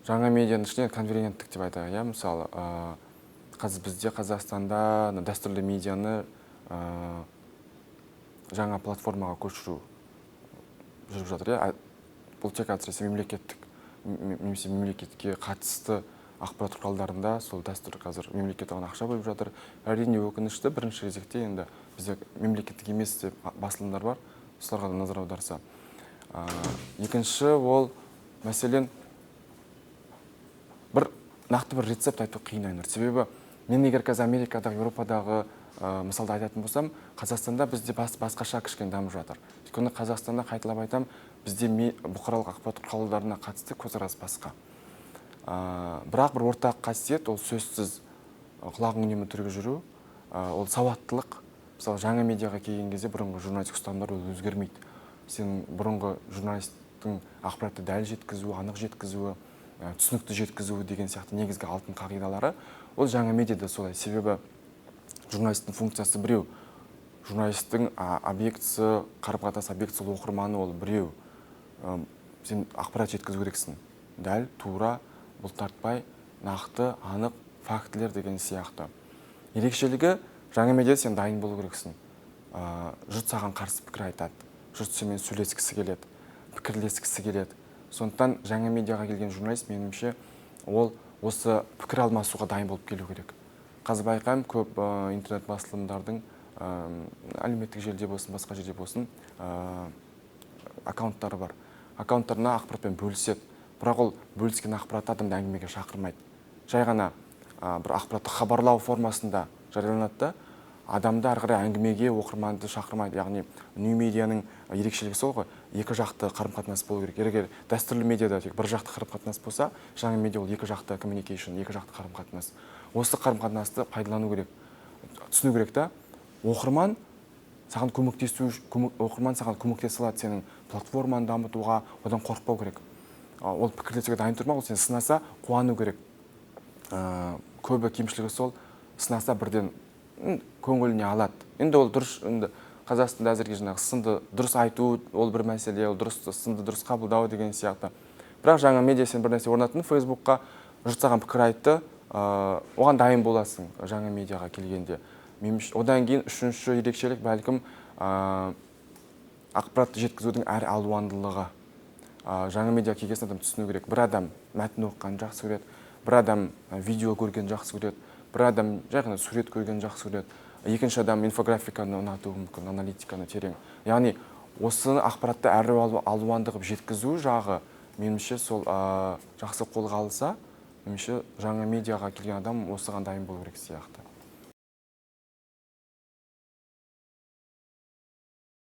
Жаңа медианың ішінде конвергенттік деп айтайық, иә. Мысалы, қазір бізде, Қазақстанда, дәстүрлі медианы жаңа платформаға көшіру жүріп жатыр, иә. Бұл тек, әсіресе, мемлекеттік немесе мемлекетке қатысты ақпарат құралдарында сол дәстүр, қазір мемлекет оған ақша бөліп жатыр. Әрине, өкінішті, бірінші кезекте енді бізде мемлекеттік емес деп басылымдар бар, соларға да назар аударса. Екінші ол, мәселен, бір нақты бір рецепт айту қиын, Айнұр. Себебі мен егер қазір Америкадағы, Еуропадағы мысалды айтатын болсам, Қазақстанда бізде басқаша кішкене дамып жатыр. Өйткені Қазақстанда, қайталап айтамын, бізде бұқаралық ақпарат құралдарына қатысты көзқарас басқа. Бірақ бір ортақ қасиет ол сөзсіз құлағың үнемі түрік жүру, ол сауаттылық. Мысалы, жаңа медиаға келген кезде бұрынғы журналистік ұстанымдар ол өзгермейді. Сен бұрынғы журналисттің ақпаратты дәл жеткізуі, анық жеткізуі, түсінікті жеткізуі деген сияқты негізгі алтын қағидалары, ол жаңа медиада солай. Себебі журналисттің функциясы біреу, журналисттің объектісі, қарым қатынас объектісі, ол оқырманы, ол біреу. Сен ақпарат жеткізу керексің дәл, тура, бұлтартпай, нақты, анық фактілер деген сияқты. Ерекшелігі, жаңа медиада сен дайын болу керексің. Жұрт саған қарсы пікір айтады, жұрт сенімен сөйлескісі келеді, пікірлескісі келеді. Сондықтан жаңа медиаға келген журналист, меніңше, ол осы пікір алмасуға дайын болып келу керек. Қазір байқаймын, көп интернет басылымдардың әлеуметтік желіде болсын, басқа жерде болсын, аккаунттары бар. Аккаунттарына ақпаратпен бөліседі, бірақ ол бөліскен ақпаратты адамды әңгімеге шақырмайды. Жай ғана бір ақпаратты хабарлау формасында жарияланады да, адамды ары қарай әңгімеге, оқырманды шақырмайды. Яғни нью медианың ерекшелігі сол ғой, екі жақты қарым қатынас болу керек. Егер дәстүрлі медиада тек бір жақты қарым қатынас болса, жаңа медиа ол екі жақты communication, екі жақты қарым қатынас. Осы қарым қатынасты пайдалану керек, түсіну керек та. Оқырман саған көмектесу, оқырман саған көмектесе алады сенің платформаны дамытуға, одан қорықпау керек. Ол пікірлесуге дайын тұр ма, ол сені сынаса, қуану керек. Көбі кемшілігі сол, сынаса, бірден көңіліне алады. Енді ол дұрыс. Енді Қазақстанда әзірге жаңағы сынды дұрыс айту ол бір мәселе, ол дұрыс сынды дұрыс қабылдау деген сияқты. Бірақ жаңа медиа, сен бір нәрсе орнаттың Фейсбукқа, жұрт саған пікір айтты, оған дайын боласың жаңа медиаға келгенде. Меніңше, одан кейін үшінші ерекшелік, бәлкім, ақпаратты жеткізудің әр алуандылығы. Жаңа медиа келген адам түсіну керек: бір адам мәтін оқығанды жақсы көреді, бір адам видео көргенді жақсы көреді, бір адам жай ғана сурет көргенді жақсы көреді, екінші адам инфографиканы ұнатуы мүмкін, аналитиканы терең. Яғни осы ақпаратты әр алуанды қылып жеткізу жағы, меніңше, сол жақсы қолға алса, меніңше, жаңа медиаға келген адам осыған дайын болу керек сияқты.